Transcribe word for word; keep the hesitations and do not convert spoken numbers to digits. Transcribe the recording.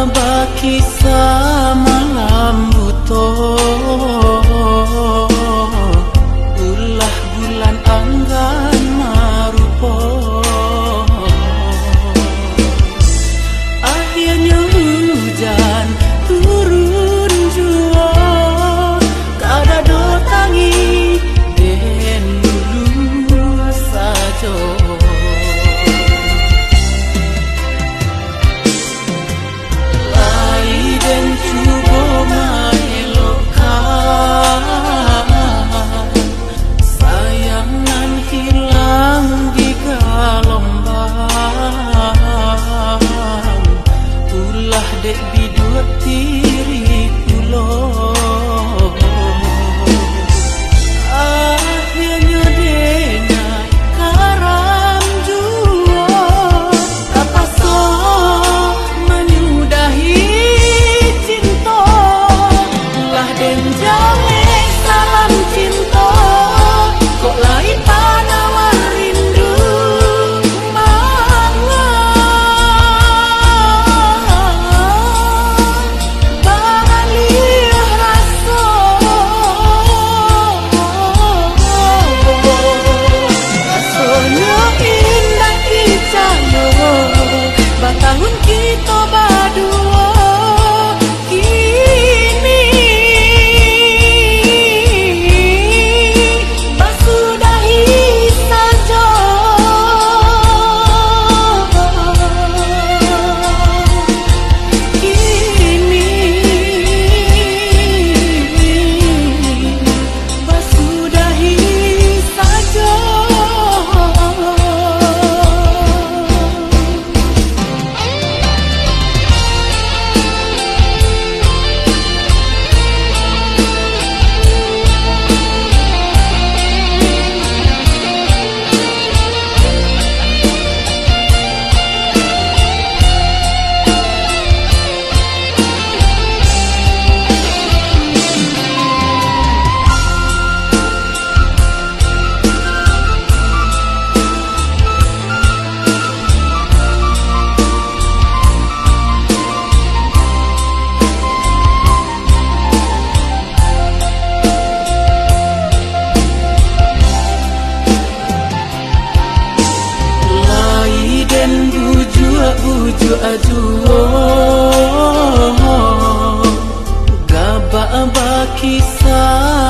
Bakisah malam buto, ulah bulan anggan marupo. Ahianyo ujan turun juo, kadado tangi den dulu sajo. Lai den cubo maelokkan, sayang nan hilang di galombang, ulah dek biduak tirik pulo. Ahianyo denai karam juo, tapaso manyudahi cinto. Lah den jaleh salam cinto, kok lai panawar rindu mangan. Baliah raso, rasonyo indak picayo, batahun kito baduo, kini basudahi sajo. Kini basudahi sajo. Lai den bujuak-bujuak juo, gabak bakisah